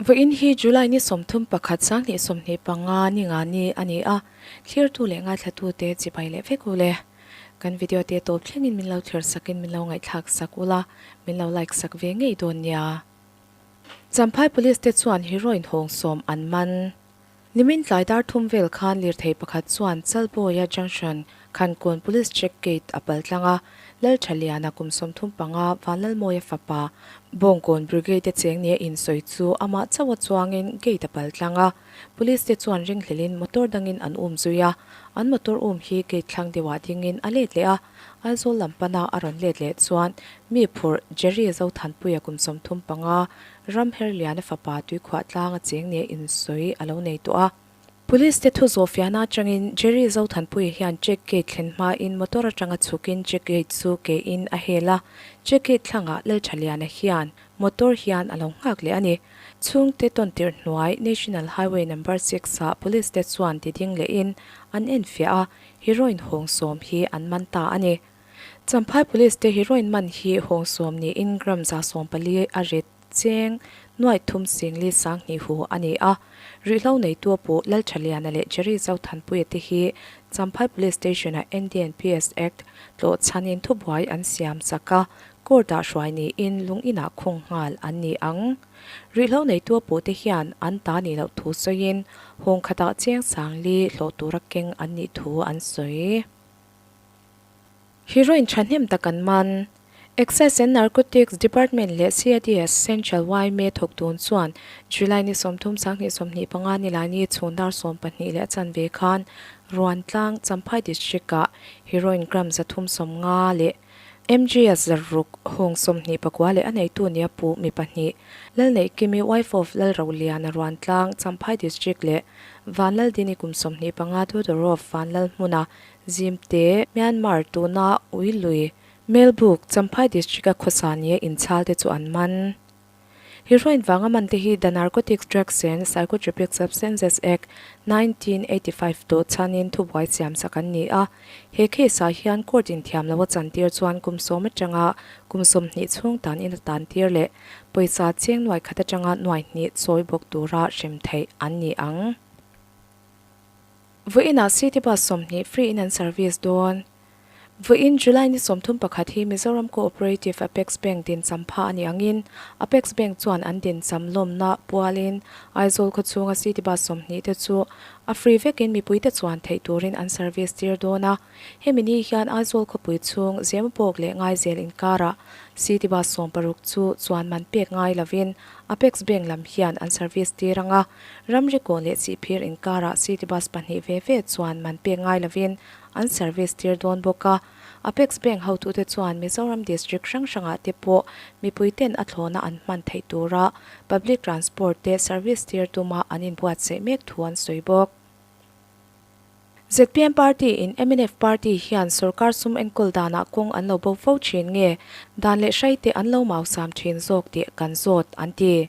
Vawiin hi July ni 31 2025 ni nga ni a ni a, thlirtu leh ngaithlatute chibai leh vek u le. Kan video te tawp thlengin min lo thlir sakin min lo ngaihthlak sak ula, min lo like sak ve ngei dawn nia. Champhai Police te chuan heroin hawng sawm an man. Nimin tlai dar thum vel khan lirthei pakhat chuan Chalbawia Junction Khankawn Police Check Gate a pal tlang a, Lalthaliana kum 35 Vanlalmawia fapa Bawngkawn Brigade a cheng nia insawi chu amah chauha chuangin gate a pal tlang a, Police te chuan ringhlelin motor dangin an um zui a, an motor um hi gate thlang deuhah dingin a let leh a, Aizawl lam pana a rawn let leh chuan mi phurh Jerry Zothanpuia kum 35 Ramherliana fapa tuikhuah tlanga cheng nia insawi a lo nei tawh a. Police te thu zawh fiahna atangin Jerry Zothanpuia hian check gate thlen hmain motor atanga chhukin check gate chu ke in a hel a, check gate thlangah Lalthaliana hian motor hian a lo nghak leh a ni. Chhungte tawntirh hnuai National Highway Number 6 ah police te chuan ti ding lehin an enfiah a, heroin hawng sawm hi an man ta a ni. Champhai Police te heroin man hi hawng sawm niin gram 140 a rit cheng nuaih thum singli sanghnih hu a ni a. Rihlo neitu pawh Lalthaliana leh Jerry Zothanpuia te hi Champhai Police Station-ah NDNPS Act tlawh chhanin thubuai an siam sak a, court-ah hruai niin lung inah khung nghal an ni ang. Rihlo neitu pawh te hian an ta nih loh thu sawiin hawng khatah cheng sangli hlawh tura keng an nih thu an sawi. Heroin thahnem tak an man. Excise and Narcotics Department leh CADS Central yma thawk tun chuan July ni 30 2025 nilai chhun dar 12 leh a chanve khan Ruantlang, Champhai District-ah heroin gram 350 leh MGS 600 hawng 29 leh a neitu nia puh mi pahnih Lalneihkimi wife of Lalroliana Ruantlang, Champhai District leh Vanlaldini kum 25 Dodorov Vanlalhmuna Zimte, Myanmar tuna Uilui, Melbuk, Champhai District-a khawsa nia inchhal te chu an man. Heroin vanga man te hi The Narcotics Drugs and Psychotropic Substances Act, 1985 tawh chhanin thubuai siam sak an ni a. He case-ah hian court inthiam lo a chantir chuan kum 10 atanga kum 20 chhung tan in a tantir leh pawisa cheng nuai khat atanga nuai hnih chawi bawk tura hrem theih an ni ang. Vawiinah City Bus 20 free in an service dawn. Vawiin July ni 31 hi Mizoram Co-operative Apex Bank dincham pha a nih angin Apex Bank chuan an dincham lawmna pualin Aizawl khawchhunga City Bus 20 te chu a free vekin mipuite chuan theih turin an service tir dawn a. Hemi ni hian Aizawl khawpui chhung Zemabawk leh Ngaizel inkarah City Bus 60 chu chuan man pek ngai lovin Apex Bank lam hian an service tir ang a. Ramri kawn leh chihphir inkarah City Bus pahnih ve ve chuan man pek ngai lovin an service tir dawn bawk a. Apex Bank hotute chuan Mizoram District hrang hrangah te pawh mipuiten a thlawna an hman theih tura public transport te service tir tuma an inbuatsaih mek thu an sawi bawk. Zpm party in mnf party hian sorkar sum enkawl danah kawng an lo bo fo thin nge dan leh hraite an lo mausam thin zawk tih kan zawt an ti.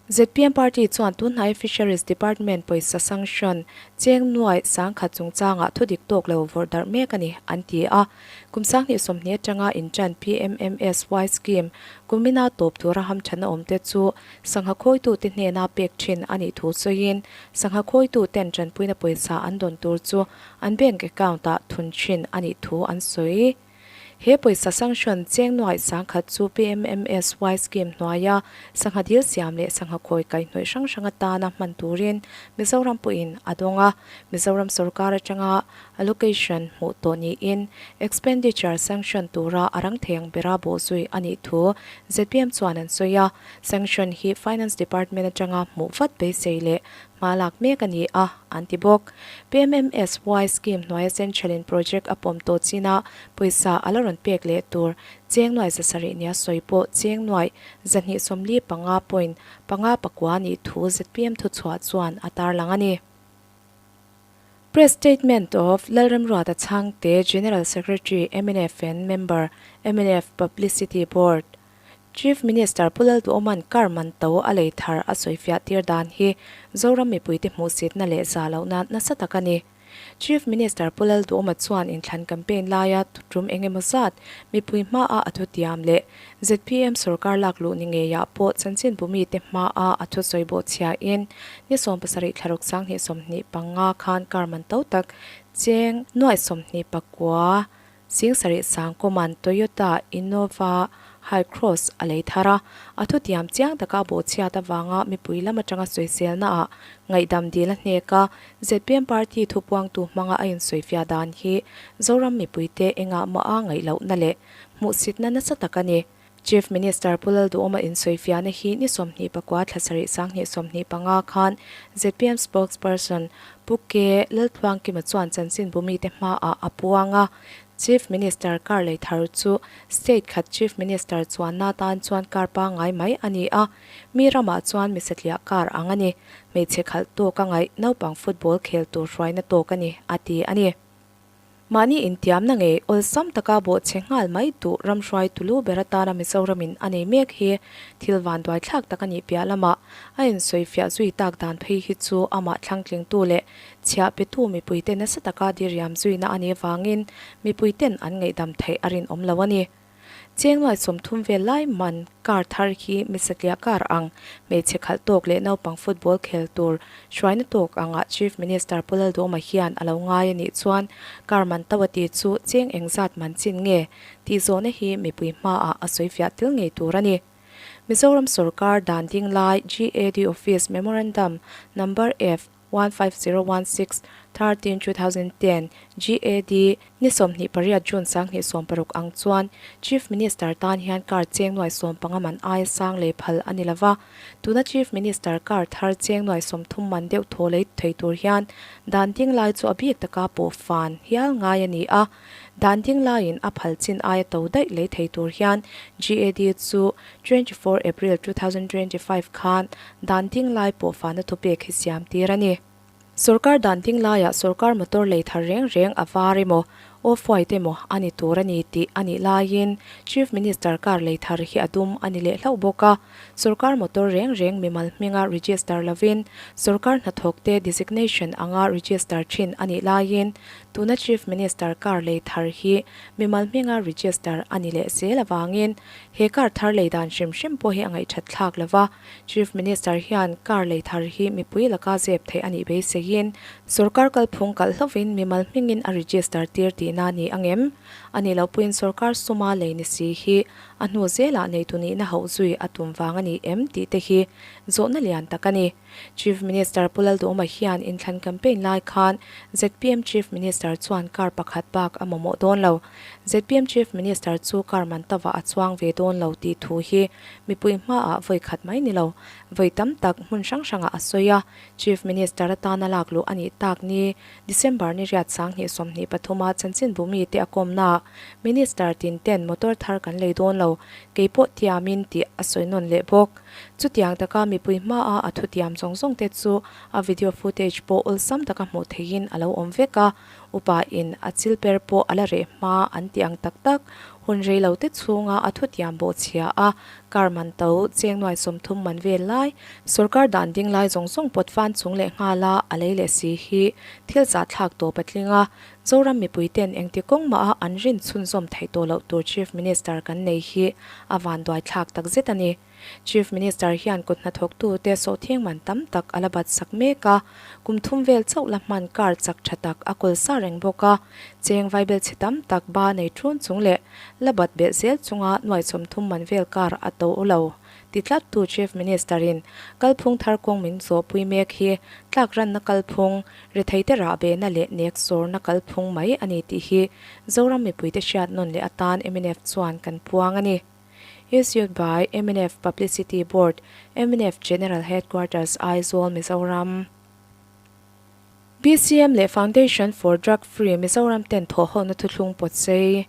Zpm party chuan tunhnai Fisheries Department pawisa sanction cheng nuai 10,000 chungchangah thudik tawk lo vawrh darh mek a ni an ti a. Kum 2020 atanga intan PMMSY scheme kumina tawp tura hamthatna awmte chu sangha khawitute hnena pek thin a nih thu sawiin sangha khawituten tanpuina pawisa an dawn tur chu an bank account-ah thun thin a nih thu an sawi. He pawisa sanction cheng nuaih 10,000 chu PMMSY scheme hnuaia sangha dil siam leh sangha khawi kaihhnawih hrang hrang atana hman turin Mizoram pawhin a dawng a, Mizoram sorkar atanga allocation hmuh tawh niin expenditure sanction tura a rang thei ang bera bawhzui a nih thu zpm chuan an sawi a, sanction hi Finance Department atanga hmuh vat beisei leh Hma lak mek a ni a, an ti bawk. PMMSY scheme hnuaia Central in project a pawm tawh chinah pawisa a la rawn pek leh tur cheng nuai 700 nia sawi pawh cheng nuai 245 point panga pakua nih thu zpm thuchhuah chuan a tarlang a ni. Press statement of Lalremruata Chhangte, General Secretary, mnf and Member, mnf Publicity Board. Chief Minister Pu Lalduhawma'n car man to a lei thar a sawifiah tir dan hi Zoram mipuite hmuhsitna leh zah lohna nasa tak a ni. Chief Minister Pu Lalduhawma chuan inthlan campaign laia tum eng emaw zat mipui hmaa a thutiam leh zpm sorkar lak luh ni ngeiah pawh chanchinbu mite hmaa a thusawi bawh chhiain ni 70 thlaruk 2025 khan kar man to tak cheng nuaih 29 7,000 kawman Toyota Innova Hycross a lei thar a, a thutiam chiang taka a bawhchhiat avanga mipui lam atanga sawiselnaah ngaihdam dil a hnek a, zpm party thupuangtu hmanga a insawifiah dan hi Zoram mipuite engah mah a ngaihlohna leh hmuhsitna nasa tak a ni. Chief Minister Pu Lalduhawma insawifiahna hi ni 24 thla sarih 2025 khan zpm spokesperson Pu Ke Laltluangkima chuan chanchinbu mite hmaah a puang a. Chief Minister car lei thar chu state khat Chief Minister chuanna tan chuan car pangngai mai a ni a, mi ramah chuan mi satliah car ang a ni. Hmeichhe khalh tawk a ngaih, naupang football khel tur hruaina tawk a ni, a ti a ni. Mahni intiamna ngei awlsam taka bawhchhe nghal mai duh ramhruai tulu ber atana Mizoramin a nei mek hi thil vanduaithlak tak a nih piah lamah a insawifiah zui tak dan phei hi chu amah thlangtlingtu leh chhiah petu mipuite nasa taka diriam zuina a nih avangin mipuiten an ngaihdam theih a rinawm lo a ni. Cheng nuai 30 vel lai man car thar hi mi satliah car ang, hmeichhe khalh tawk leh naupang football khel tur hruaina tawk angah Chief Minister Pu Lalduhawma hian a lo ngai a nih chuan car man to a ti chu cheng engzat man chin nge tih zawhna hi mipui hmaah a sawifiah tel ngei tur a ni. Mizoram sorkar dan ding lai GAD Office Memorandum Number F. 15016, 13, 2010, GAD, ni 28 June 2016 ang chuan Chief Minister tan hian car cheng nuai 15 man aia sang lei phal a ni lova, tuna Chief Minister car thar cheng nuai 30 man deuh thaw lei thei tur hian dan ding lai chu a bik taka pawh fan hial ngai a ni a, dan ding laiin a phal chin aia to daih lei thei tur hian GAD chu 24 April 2025 khan dan ding lai pawh fahna thupek hi siam tir a ni. Sorkar dan ding laiah sorkar motor lei thar reng reng a var emaw, off white emaw a ni tur a ni tih a nih laiin Chief Minister car lei thar hi a dum a ni leh hlauh bawk a. Sorkar motor reng reng mimal hminga register lovin sorkar hnathawkte designation anga register thin a nih laiin tuna Chief Minister car lei thar hi mimal hminga register a ni leh zel avangin He car thar lei dan hrim hrim pawh hi a ngaihthat thlak lo va, Chief Minister hian car lei thar hi mipui laka zep theih a nih beiseiin sorkar kalphung kalh hlovin mimal hmingin a register tir tihna a ni ang em? A nih loh puiin sorkar suma lei ni si hi a hnu zelah neitu nihna hauh zui a tum vang a ni em tih te hi zawhna lian tak a ni. Chief Minister Pu Lalduhawma hian inthlan campaign lai khan zpm Chief Minister chuan car pakhat bak a mamawh dawn lo. Zpm Chief Minister chu car man tavah a chuang ve dawn lo tih thu hi mipui hmaah vawi khat mai ni lo, vawi tam tak hmun hrang hrangah a sawi a. Chief Minister atana lak luh a nih tak ni December ni riat 2023 a chanchinbu mite a kawmnaah Minister tin ten motor thar kan lei dawn lo, kei pawh tiamin tih a sawi nawn leh bawk. Chutiang taka mipui hmaa a thutiam zawng zawng te chu a video footage pawh awlsam taka hmuh theihin a lo awm vek a, upa in a chil per pawh a la reh hma an tih ang tak tak. Hun rei lo te chhunga a thutiam bawh chhia a, car man to cheng nuai 30 man vel lai, sorkar dan ding lai zawng zawng pawt fan chung leh nghal a a lei leh si hi thil zahthlak tawp a tling a, Zoram mipui ten engti kawng mah a an rin chhunzawm theih tawh loh tur Chief Minister kan nei hi a vanduai thlak tak zet a ni. Chief Minister hian kut hnathawktute sawhthing man tam tak a la bat sak mek a, kum thum vel chauh la hman car chak tha tak a kawl sa reng bawk a, cheng vaibel chhe tam tak ba nei thun chung leh la bat belh zel chunga nuai 30 man vel car a to lo ti tlattu Chief Minister in kalphung thar kawng min zawhpui mek hi tlakranna kalphung Retheite rahbehna leh nek sawrna kalphung mai a ni tih hi Zoram mipuite hriat nawn leh atan mnf chuan kan puang a ni. Issued by mnf Publicity Board, mnf General Headquarters, Aizawl, Mizoram. BCM leh Foundation for Drug Free Mizoram ten thawhhawlna thuthlung pawtsei.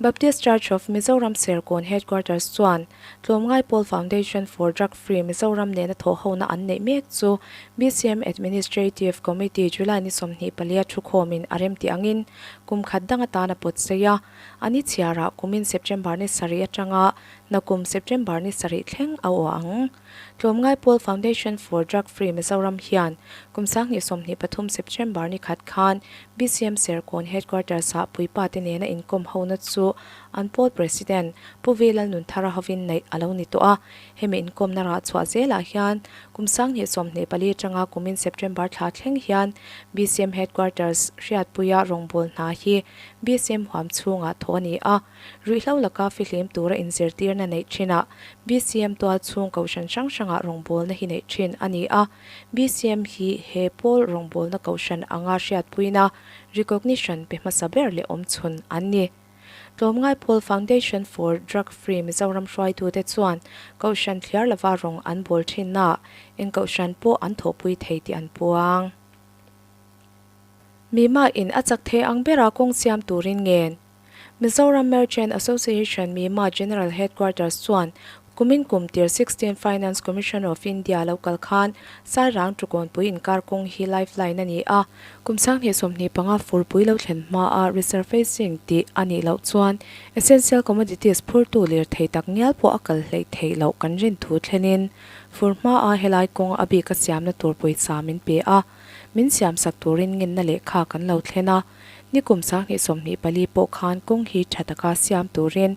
Baptist Church of Mizoram Serkawn Headquarters chuan Tlawmngai Pawl Foundation for Drug Free Mizoram nena thawhhona an neih mek chu BCM Administrative Committee July ni 24 a thukhawmin a remti angin kum khat dang atan a pawt sei a, a ni chhiarah kumin September ni sarih atanga nakum September ni sarih thleng a aw ang. Tlawmngai pawl Foundation for Drug Free Mizoram hian kum 2023 September ni khat khan BCM Serkawn Headquarters ah puipa te nena inkawm hona chu an pawl President Pu V Lalnunthara hovin neih a lo ni tawh a. Hemi inkawmna rah chhuah zelah hian kum 2024 atanga kumin September thla thleng hian BCM Headquarters hriatpuia rawngbâwl hna hi BCM huam chhungah thawh a ni a. Ruihhlo laka fihlim tura inzirtirna neih thinah BCM tual chhung kohhran hrang hrangah rawngbawlna hi neih thin a ni a. BCM hi he pawl rawngbawlna kohhran anga hriatpuina, recognition, pe hmasa ber leh awmchhun an ni. Tlawmngai pawl Foundation for Drug Free Mizoram hruaitute chuan kohhran thliar lova rawng an bawl thinnaah eng kohhran pawh an thawhpui thei tih an puang. Mima in a chak thei ang bera kawng siam turin ngen. Mizoram Merchant Association, Mima, General Headquarters chuan kumin kum tir 16 Finance Commission of India lo kal khan Sairang Tukawnpui inkar kawng hi lifeline a ni a. Kum 2025 furpui lo thlen hmaa resurfacing tih a nih loh chuan essential commodities phurtu lirthei tak ngial pawh a kal hleih theih loh kan rin thu thlenin fur hmaa helai kawng a bik a siamna tur pawisa min pe a, min siamsak turin ngenna lehkha kan lo thlen a. Nikum 2024 pawh khan kawng hi tha taka siam turin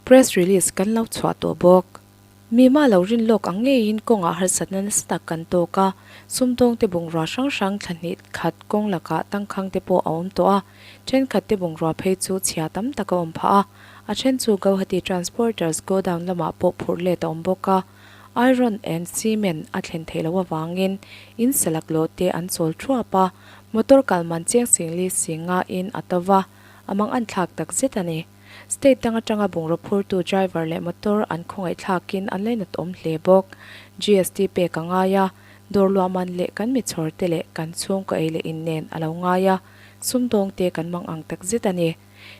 press release kan lo chhuah tawh bawk. Mima lo rin lawk ang ngeiin kawngah harsatna nasa tak kan tawk a, sumdawngte bungrua hrang hrang thla hnih khat kawng lakah tangkhangte pawh a awm tawh a, thenkhatte bungrua phei chu chhia tam tak a awm phah a, a then chu Guwahati Transporters Godown lamah pawh phurh let a awm bawk a, Iron and Cement a thlen theih loh avangin in salak lawh te an chawl thuap a, motor kal man cheng singli singa in a to va, a mang an thlak tak zet a ni. State dang atanga bungraw phurtu driver leh motor an khawngaih thlakin an lainat awm hle bawk. GST pek a ngai a, dawr luah man leh kan mi chhawr te leh kan chhungkaw ei leh in nen a lo ngai a, sumdawng te kan mang ang tak zet a ni.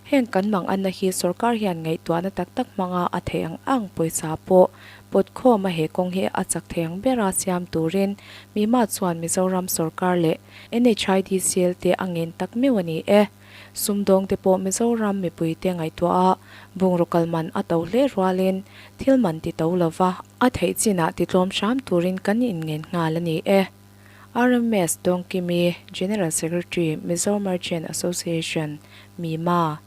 Heng kan mang anna hi sorkar hian ngaihtuahna tak tak hmanga a theih ang ang pawisa pawh pawt khawm a he kawng hi a chak thei ang bera siam turin Mima chuan Mizoram sorkar leh NHIDCL te a ngen tak meuh a ni e. Sumdawng te pawh Mizoram mipuite ngaihtuah a, bungraw kal man a to hle rualin thil man ti to lova a theih chinah ti tlawm hram turin kan inngen nghal a ni e. RMS Dawngkimi, General Secretary, Mizo Merchant Association, MIMA.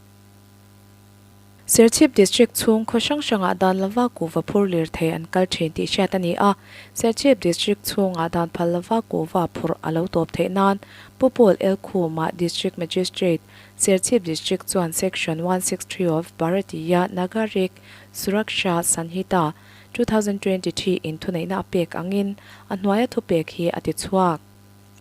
Serchhip District chhung khaw hrang hrangah dan lova kuhva phur lirthei an kal thin tih hriat a ni a. Serchhip District chhungah dan phal lova kuhva phurh a lo tawp theih nan Pu Paul Elkhuma District Magistrate, Serchhip District chuan Section 163 of Bharatiya Nagarik Suraksha Sanhita, 2023 in thuneihna a pek angin a hnuaia thupek hi a ti chhuak.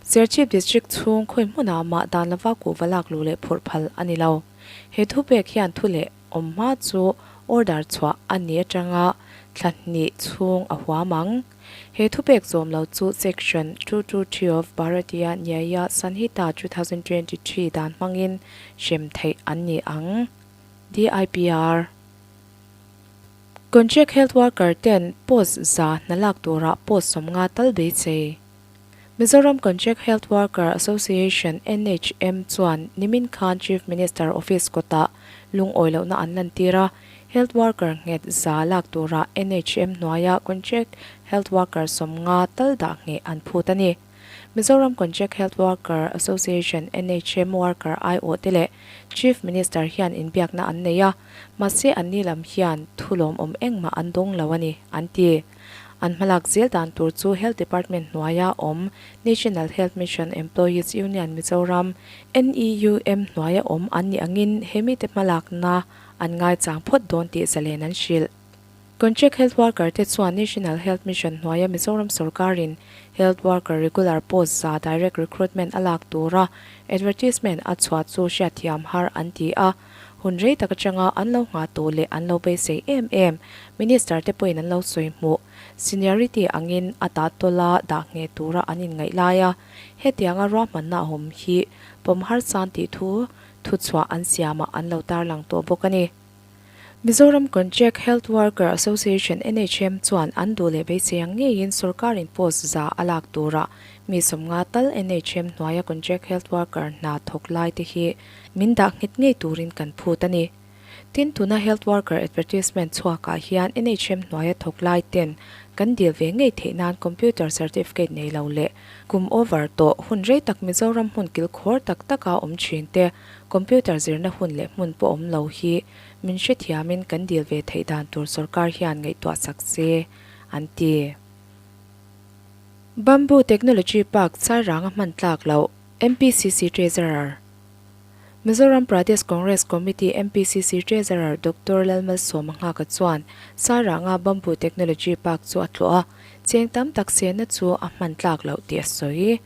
Serchhip District chhung khawi hmunah mah dan lova kuhva lak luh leh phurh phal a ni lo. He thupek hian thu leh awm hma chu order chhuah a ni atanga thla hnih chhung a huam ang. He thupek zawm lo chu Section 223 of Bharatiya Nyaya Sanhita 2023 dan hmangin hrem theih an ni ang. DIPR. Contract Health Worker ten post za hna lak turah post 50 tal beisei. Mizoram Contract Health Worker Association, NHM, chuan nimin khan Chief Minister Office kawtah lungawi lohna an lantir a, Health Worker nghet za lak turah NHM hnuaia Contract Health Worker 50 tal dah ngheh an phut a ni. Mizoram Contract Health Worker Association, NHM, worker aiawh te leh Chief Minister hian inbiakna an nei a, mahse anni lam hian thu lawmawm engmah an dawng lo a ni, an ti. An hmalak zel dan tur chu Health Department hnuaia awm National Health Mission Employees Union Mizoram, NEUM, hnuaia awm an nih angin he mite hmalakna an ngaichang phawt dawn tih zalen an hrilh. Contract Health Worker te chuan National Health Mission hnuaia Mizoram sorkarin Health Worker Regular Post za Direct Recruitment a lak tura Advertisement a chhuah chu hriatthiam har an ti a. Hun rei tak atanga an lo nghah tawh leh an lo beisei em em, Minister te pawhin an lo sawi hmuh. Seniority angin a tah tawla dah ngheh tura an inngaih lai a, hetianga ruahmanna a awm hi pawm harsan tih thu thuchhuah an siamah an lo tarlang tawh bawk a ni. Mizoram Contract Health Worker Association, NHM, chuan an duh leh beisei ang ngeiin sorkarin post za a lak turah mi 50 tal NHM hnuaia Contract Health Worker hna thawk lai te hi min dah nghet ngei turin kan phut a ni. Tin, tuna Health Worker Advertisement chhuakah hian NHM hnuaia thawk lai ten Kan dil ve ngei theih nan computer certificate nei lo leh kum over tawh hun rei tak Mizoram hmun kilkhawr tak taka awm thin te computer zirna hun leh hmun pawh awm lo hi min hrethiamin kan dil ve theih dan tur sorkar hian ngaihtuah sak se, an ti. Bamboo Technology Park Sairanga hman tlak loh, MPCC Treasurer. Mizoram Pradesh Congress Committee, MPCC, Treasurer Doctor Lalmalsawma Nghaka chuan Sairanga Bamboo Technology Park chu a tlawh a, cheng tam tak senna chu a hman tlak loh tih a sawi.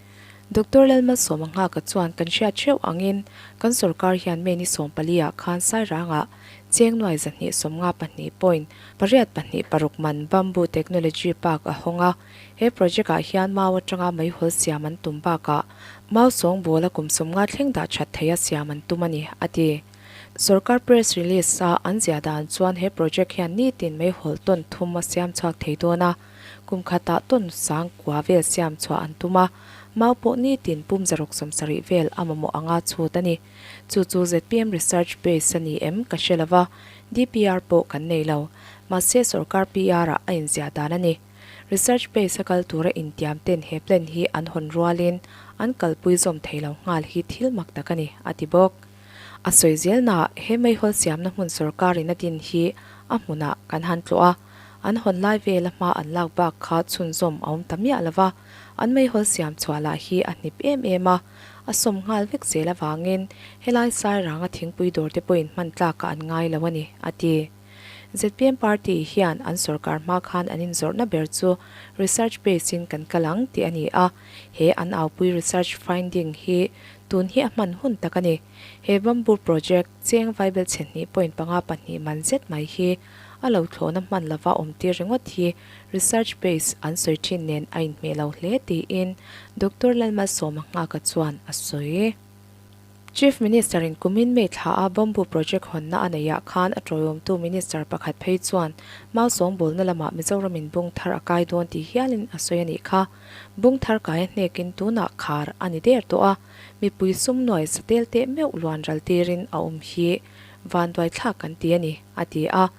Doctor Lalmalsawma Nghaka chuan kan hriat theuh angin kan sorkar hian May ni 14 ah khan Sairanga cheng nuai 252 point 8 26 man Bamboo Technology Park a hawng a, He project ah hian mau atanga meihawl siam an tum bakah mau sawngbawl a kum 50 thleng dah that theia siam an tum a ni, a ti. Sorkar press release a an ziah dan chuan he project hian nitin meihawl tawn thum a siam chhuak thei dawn a, kum khatah tawn sang kua vel siam chhuah an tum a, mau pawh nitin pum 670 vel a mamawh anga chhut a ni. Chu chu zpm research base a ni em ka hre lova, DPR pawh kan nei lo. Mahse sorkar PR ah a inziah dan a ni. Research base a kal tura intiam ten he plan hi an hawn rualin an kalpui zawm thei lo nghal hi thil mak tak a ni, a ti bawk. A sawi zelnaah he meihawl siamna hmun sorkarin a din hi a hmunah kan han tlawh a, an hawn lai vela hma an lak bak kha chhunzawm a awm ta miah lo va, an meihawl siam chhuah lah hi a hnip em em a, a sawm nghal vek zel avangin helai Sairanga thingpui dawr te pawhin hman tlakah an ngai lo a ni, a ti. Zpm party hian an sorkar hma khan an inzawrhna ber chu research base in kan kal ang tih a ni a, he an aupui research finding hi tun hi a hman hun tak a ni. He bamboo project cheng vaibel chhe hnih point panga pahnih man zet mai hi a lo thlawhna hman lova awm tir ringawt hi research base an sawi thin nen a inhmeh lo hle tiin Doctor Lalmalsawma Nghaka chuan a sawi. Chief Minister in kumin May thla a Bamboo Project hawnna a neih ah khan a tawiawmtu Minister pakhat phei chuan mau sawngbawlna lamah Mizoram in bung thar a kai dawn tih hialin a sawi a nih kha. Bung thar kai a hnekin tunah khar a ni der tawh a, mipui sum nuai sa tel teh meuh luan ral tirin a awm hi vanduai thlak kan ti a ni, a ti a.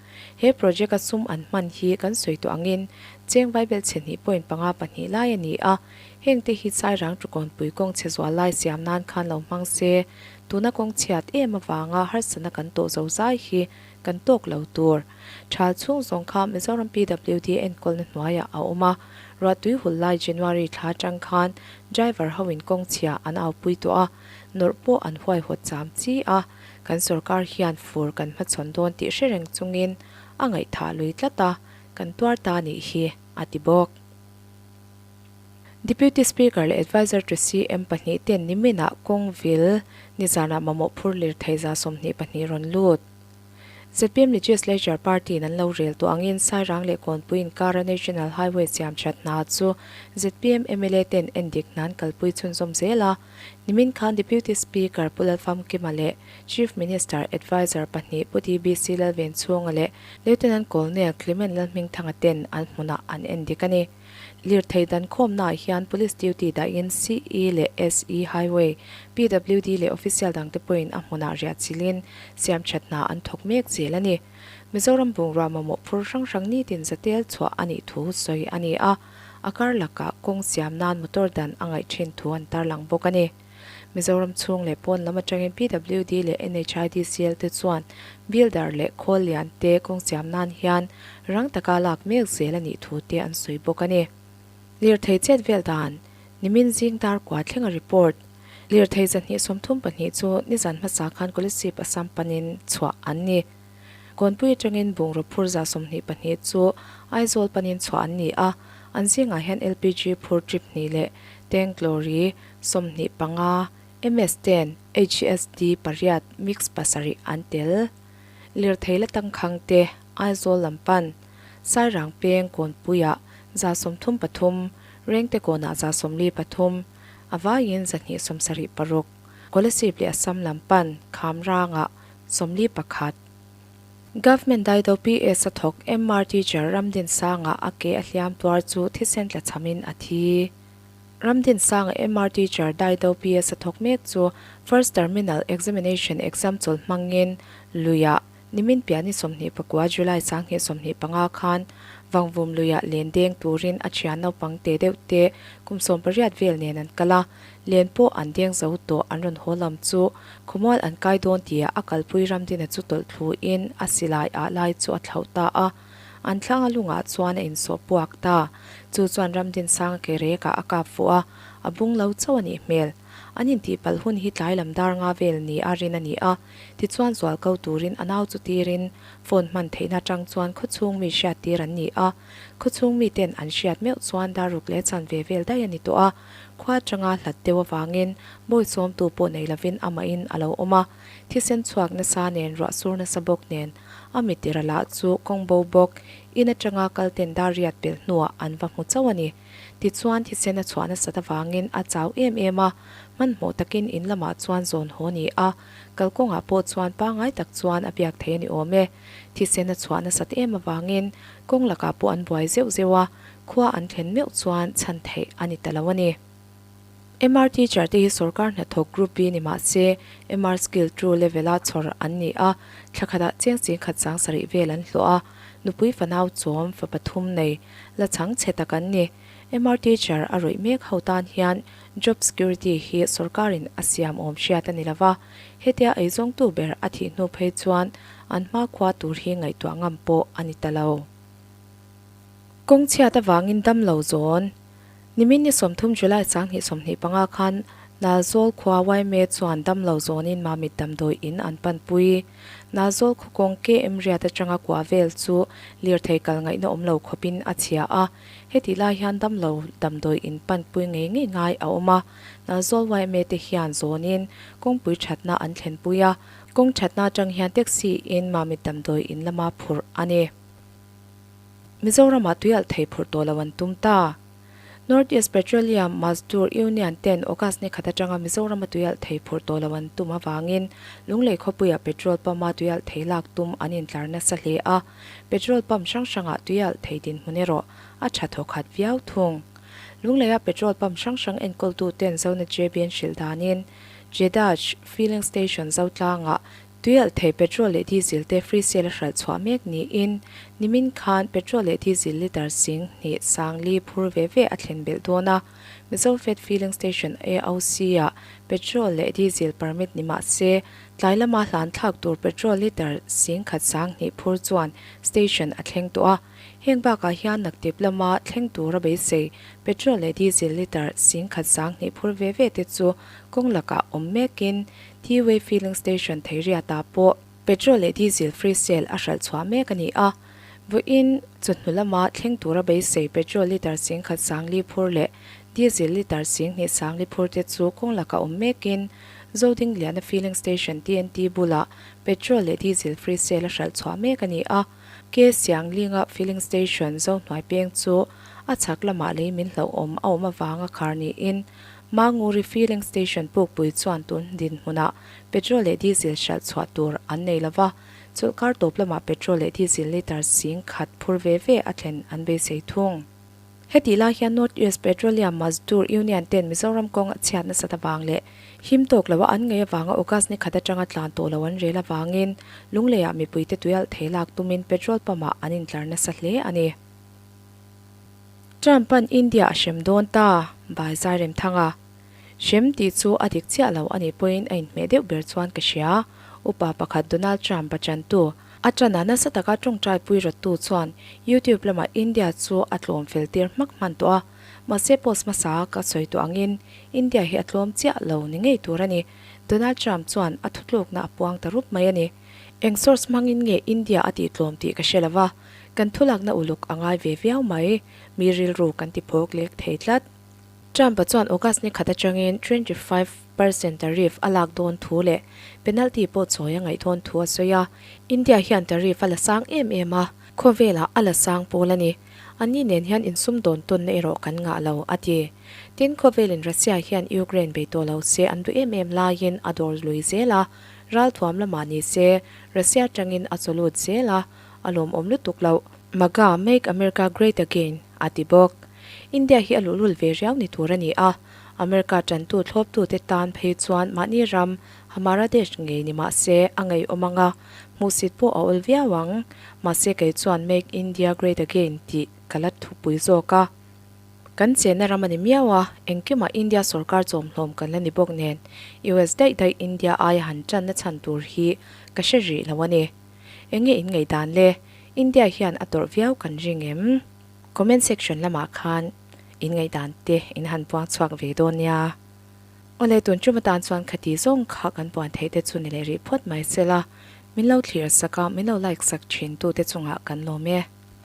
He project a sum an hman hi kan sawi tawh angin cheng vaibel chhe hnih point panga pahnih lai a ni a, Hengte hi Sairang Tukawnpui kawng chhe zual lai siam nan khan lo hmang se, tuna kawng chhiat em avanga harsatna kan tawh zo zai hi kan tawk lo tur. Thal chhung zawng kha Mizoram PWD enkawlna hnuaiah a awm a, ruahtui hul lai January thla atang khan driver ho in kawng chhia an aupui tawh a, nawrh pawh an huaihawt cham chi a, kan sorkar hian fur kan hmachhawn dawn tih hre reng chungin a ngaihthah lui tlat a, kan tuar ta nih hi, a ti bawk. Deputy Speaker leh Adviser to CM pahnih ten niminah kawng vil nizanah mamawh phur lirthei 22 rawn lut. Zpm Legislature Party in an lo rel tawh angin Sairang leh Kawnpui inkara National Highway siam that hna chu zpm mla ten endik hnan kalpui chhunzawm zel a. Nimin khan Deputy Speaker Pu Lalfamkima leh Chief Minister Adviser pahnih Pu DBC Lalvenchhunga leh Lieutenant Colonel Clement Lalhmingthanga ten an hmunah an endik a ni. Lirthei dan khawmnaah hian Police duty dahin CE leh SE Highway, PWD leh official dangte pawhin a hmunah riah chilhin siamthat hna an thawk mek zel a ni. Mizoram bungrua mamawh phur hrang hrang nitin zatel chhuah a nih thu sawi a ni a, a kar lakah kawng siam nan motor dan a ngaih thin thu an tarlang bawk a ni. Mizoram chhung leh pawn lam atangin PWD leh NHIDCL te chuan builder leh khawl lian te kawng siam nan hian rang taka lak mek zel a nih thu te an sawi bawk a ni. Lirthei chet vel dan, Nimin zing dar kua thlenga report, Lirthei 234 chu nizan hmasa khan Kolasib Assam panin chhuah an ni. Kawnpui atangin bungraw phur 22 chu Aizawl panin chhuah an ni a, an zingah hian LPG phur trip hnih leh tank lorry 25, MS ten, HSD pariat, mix pasarih an tel. Lirthei la tangkhang te, Aizawl lam pan, Sairang peng Kawnpuiah 33, Rengte kawnah 43, a vaiin 276, Kolasib leh Assam lam pan, Khamrangah 41. Government Daido PS a thawk MR teacher Ramdinsanga a ke a hliam tuar chu thisen tla chhamin a thi. Ramdinsanga MR teacher Daido PS a thawk mek chu First Terminal Examination exam chawl hmangin luiah nimin piah ni 29 July 2025 khan Vangvum luiah len deng turin a thian naupang te deuh te kum 18 vel nen an kal a, len pawh an deng zo tawh an rawn haw lam chu khawmual an kai dawn tia a kalpui Ramdina chu tawlh thluin a silai ah lai chu a thlauh ta a, an thlanga lungah chuan a insawh puak ta. Chu chuan Ramdinsanga ke rekah a kap fuh a, a bung lo chauh a nih hmel. An intihpalh hun hi tlai lam dar nga vel ni a rin a ni a, tichuan zual ko turin a nau chu tirin phone hman theihna atang chuan khawchhung mi hriat tir an ni a, khawchhung miten an hriat meuh chuan dar ruk leh chanve vel daih a ni tawh a, khua atanga hlat deuh avangin bawi sawmtu pawh nei lovin amahin a lo awm a, thisen chhuak nasa nen ruah sur nasa bawk nen a mitira lah chu kawng bo bawk in atanga kal ten dar riat pelh hnuah an va hmu chauh a ni. Tichuan thisen a chhuah nasat avangin a chau em em a, hmanhmawh takin in lamah chuan zawn haw ni a, kalkawngah pawh chuan pangngai tak chuan a biak thei a ni awm e. Thisen a chhuah nasat em avangin kawng lakah pawh an buai zeuh zeuh a, khua an thlen meuh chuan chhan theih a ni ta lo a ni. MR teacher te hi sorkar hnathawk group B ni mah se MR skill two level a chhawr an ni a, thla khatah cheng ching khat 7000 vel an hlawh a, nupui fanau chawm fa pathum nei la chhang chhe tak an ni. MR teacher a rawih mek ho tan hian job security hi sorkarin a siam awm hriat a ni lo va, hetia eizawngtu ber a thih hnu phei chuan an hmakhua tur hi ngaihtuah ngam pawh a ni ta lo. Kawng chhiat avangin damlo zawn. Nimin ni 30 July 2025 khan Nalzawl khua yma chuan damlo zawnin Mamit damdawi in an panpui. Nalzawl khaw kawng KM riat atanga kua vel chu lirthei kal ngaihna awm lo khawpin a chhia a, hetih lai hian damlo damdawi in panpui ngei ngei ngai a awm a. Nalzawl yma te hian zawnin kawngpui thatna an thlenpui a, kawng thatna atang hian taxi in Mamit damdawi in lama phurh a ni. Mizoramah tuialh thei phurh tawh lo an tum ta. North East Petroleum Mazdoor Union ten August ni khat atanga Mizorama tuialh thei phurh tawh lo an tum avangin Lunglei khawpuia petrol pump-a tuialh thei lak tum an intlar nasa hle a, petrol pump hrang hrangah tuialh thei dinhmun erawh a tha thawkhat viau thung. Lungleia petrol pump hrang hrang enkawltu ten Zona JB an hrilh danin Jedaj Filling Station Zotlangah Tuialh thei petrol leh diesel te free sale a hralh chhuah mek niin nimin khan petrol leh diesel litre 2000 sangli phur ve ve a thlen belh dawn a. Mizofed Filling Station AOC-ah petrol leh diesel permit ni mah se tlai lama hlan thlak tur petrol litre 10,000 20 phur chuan station a thleng tawh a. Heng bakah hian naktip lama thleng tura beisei petrol leh diesel litre 10,000 20 phur ve ve te chu kawng lakah awm mekin T-Way Filling Station Theiriatah pawh petrol leh diesel free sale a hralh chhuah mek a ni a. Vawiin chawhnu lama thleng tura beisei petrol litre 10,000 sangli phur leh diesel litre 2000 sangli phur te chu kawng laka awm mekin Zodingliana Filling Station TNT bulah petrol leh diesel free sale a hralh chhuah mek a ni a. Ke Sianglinga Filling Station Zohnuai peng chu a chhak lamah lei min hlauhawm a awm avanga khar niin Manguri Filling Station pukpui chuan tun dinhmunah petrol leh diesel hralh chhuah tur an nei lo va, chawlhkar tawp lamah petrol leh diesel litre 10,000 phur ve ve a thlen an beisei thung. Hetih lai hian North East Petroleum Mazdoor Union ten Mizoram kawng a chhiat nasat avang leh him tawk loa an ngei avanga August ni khat atanga tlan tawh lo an rel avangin Lungleiah mipuite tuialh thei lak tumin petrol pump-ah an intlar nasa hle a ni. Trump-a'n India a hrem dawn ta, Bai Zairemthanga. Hrem tih chu a dik chiah lo a nih pawhin a inhmeh deuh ber chuan ka hria. Upa pakhat Donald Trump a tantu, a tana nasa taka tawngtai pui rawttu chuan YouTube lamah India chu a tlawm fel tir hmak hman tawh a. Mahse post hmasa ka sawi tawh angin India hi a tlawm chiah lo ni ngei tur a ni. Donald Trump chuan a thutlukna a puang ta rup mai a ni. Eng source hmangin nge India a tihtlawm tih ka hre lo va. Kan thulakna uluk a ngai ve viau mai, mi rilru kan ti phawk lek thei tlat. Trump-a chuan August ni khat atangin 25 percent tariff a lak dawn thu leh penalty pawh chawi a ngaih dawn thu a sawi a. India hian tariff a la sang em em a, khawvelah a la sang pawl a ni. Anni nen hian insumdawn tawnna erawh kan ngah lo, a ti. Tin, khawvelin Russia hian Ukraine bei tawh lo se an duh em em laiin a dawr lui zel a, ralthuam lamah ni se Russia atangin a chaw lut zel a, A lawmawm lutuk loh. MAGA, Make America Great Again, a ti bawk. India hi a luhlul ve riau ni tur a ni a. America tantu thlawptute tan phei chuan mahni ram Hamara Desh ngei ni mah se a ngeiawm ang a. Hmuhsit pawh a awl viau ang. Mahse kei chuan Make India Great Again tih ka la thupui zawk a. Kan chenna ram a ni miau a, engkimah India sorkar chawmhlawm kan la ni bawk nen US daih daih India aia han tanna chhan tur hi ka hre rih lo a ni. Enge in ngaihdan le? India hian a tawrh viau kan ring em? Comment section lamah khan in ngaihdan te in han puang chhuak ve dawn nia. Awle tun tum atan chuan khati zawng kha kan puan theih te chu ni leh rih phawt mai se la, min lo thlir sak a, min lo like sak thin tu te chungah kan lawm e.